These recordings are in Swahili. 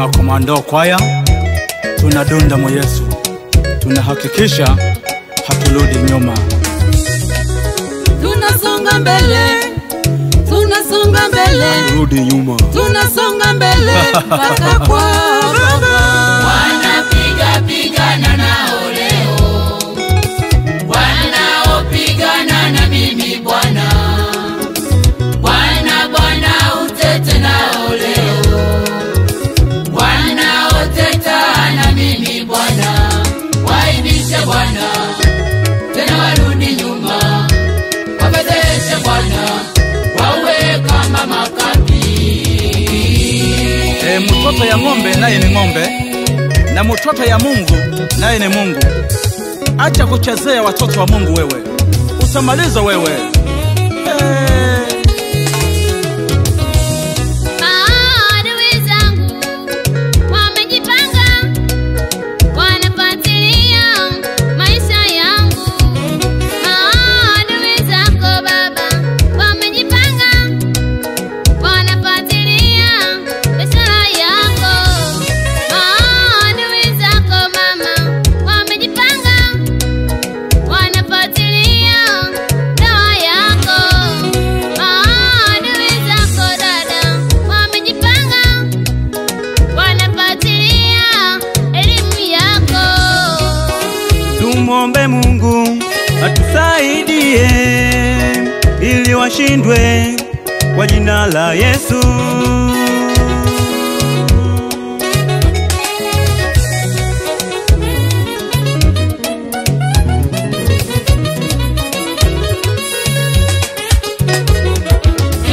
Makomando kwaya, tunadunda mwa Yesu, tunahakikisha haturudi nyuma. Tunasonga mbele, tunasonga mbele, haturudi nyuma. Tunasonga mbele mpaka kwa Baba. Wanapiga pigana nao leo, wanaopigana na mimi Bwana. Bwana Bwana utete nao leo, wanaoteta na mimi Bwana. Waibishe Bwana, tena warudi nyuma, wafedheshe Bwana, wawe kama makapi. Mtoto ya ng'ombe naye ni ng'ombe, na mtoto ya Mungu naye ni Mungu. Acha kuchezea watoto wa Mungu wewe, utamaliza wewe. Maadui zangu wamejipanga, wanafuatilia maisha yangu. Maadui zako Baba wamejipanga, wanafuatilia biashara yako. Maadui zako mama wamejipanga, wanafuatilia ndoa yako. Maadui zako dada wamejipanga, wanafuatilia elimu yako. Tumwombe Mungu atusaidie ili washindwe kwa jina la Yesu.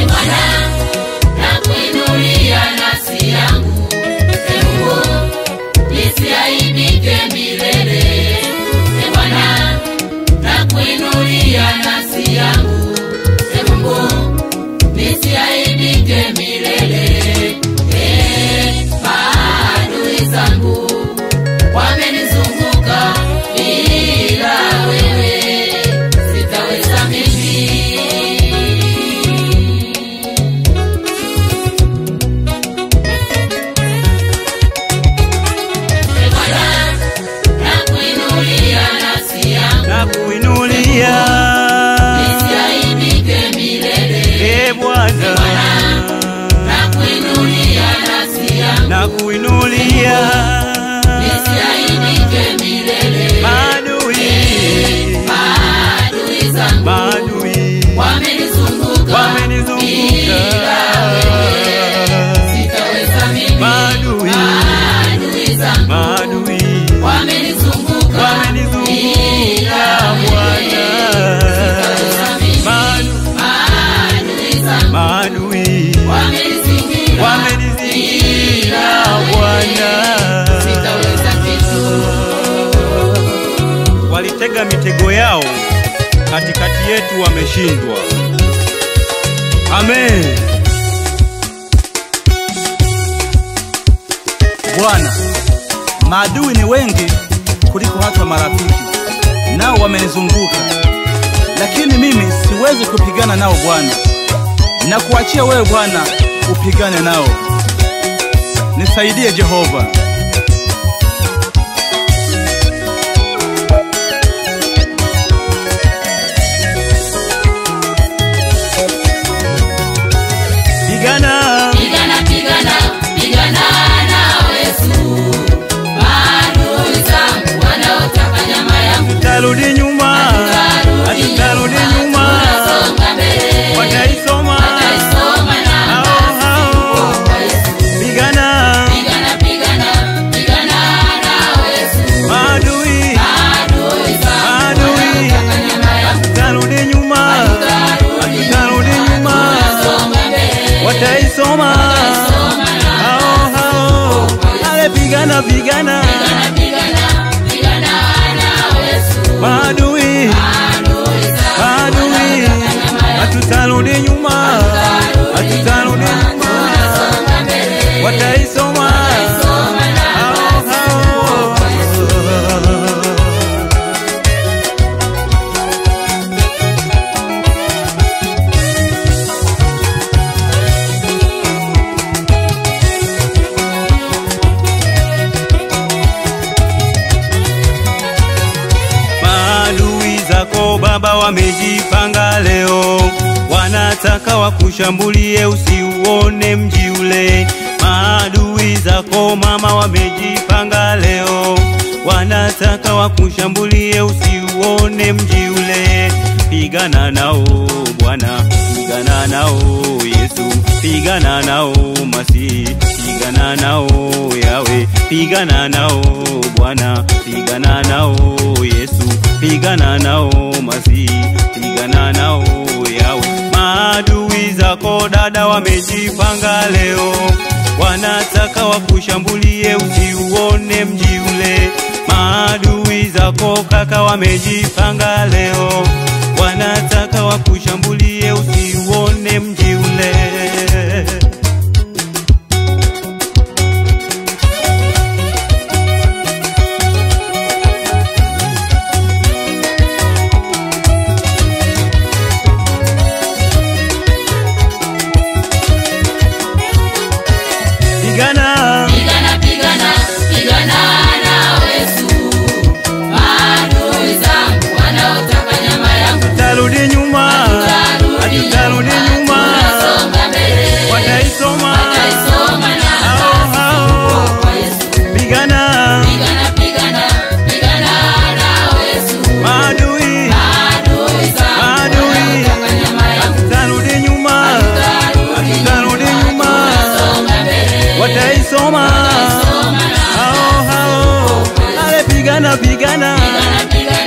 E Bwana, nakuinulia nafsi yangu, E Mungu, nisiaibike milele. E Bwana, nakuinulia nafsi yangu, E Mungu, nisiaibike milele. Maadui zangu wamenizunguka, bila wewe sitaweza mimi. E Bwana, nakuinulia nafsi yangu, Nakuinulia nisiaibike milele. E Bwana, Nakuinulia nafsi yangu, nakuinulia nisiaibike milele. maadui, Maadui zangu maadui wamenizunguka, wamenizunguka, bila wewe sitaweza mimi. maadui, Maadui zangu maadui wamenizunguka, wamenizunguka bila Bwana, sitaweza mimi. Maadui zangu maadui wamenizingira, wamenizingira Bwana, sitaweza kitu. Walitega mitego yao katikati yetu, wameshindwa. Amen. Bwana, maadui ni wengi kuliko hata marafiki, nao wamenizunguka, lakini mimi siwezi kupigana nao Bwana. Na kuachia wewe Bwana upigane nao. Nisaidie Jehova. Pigana, Pigana, pigana, pigana nao Yesu. Maadui zangu wanaotaka nyama yangu, tutarudi nyuma, hatutarudi nyuma, tunasonga mbele, wataisoma wataisoma namba hao hao. kwa Yesu. Pigana, Pigana, pigana, pigana nao Yesu. maadui, Maadui zangu maadui, wanaotaka nyama yangu, hatutarudi nyuma, hatutarudi nyuma, tunasonga mbele, wataisoma hao hao. Ale pigana, pigana, pigana, pigana nao Yesu. maadui, maadui, hatutarudi nyuma, hatutarudi nyuma, wataisoma hao hao. baba wamejipanga leo, wanataka wakushambulie usiuone mji ule. Maadui zako mama wamejipanga leo, wanataka wakushambulie usiuone mji ule. Pigana nao Bwana, pigana nao Yesu, pigana nao Masihi, pigana nao Yawe, pigana nao Bwana, pigana nao Yesu, pigana nao Masihi, pigana nao Yawe. Maadui zako dada wamejipanga leo, wanataka wakushambulie usiuone mji ule. Maadui zako kaka wamejipanga leo, wanataka wakushambulie usiuone mji ule. Pigana, Pigana, pigana, pigana na Yesu. Maadui zangu wanaotaka nyama yangu, tutarudi nyuma, hatutarudi nyuma, tunasonga mbele, wataisoma wataisoma hao namba hao. kwa Yesu. Pigana, Pigana, pigana, pigana na Yesu. maadui, Maadui zangu Maadui. wanaotaka nyama yangu, tutarudi nyuma, hatutarudi nyuma, tunasonga mbele, wataisoma wataisoma namba hao hao. Ale pigana, pigana, pigana, pigana.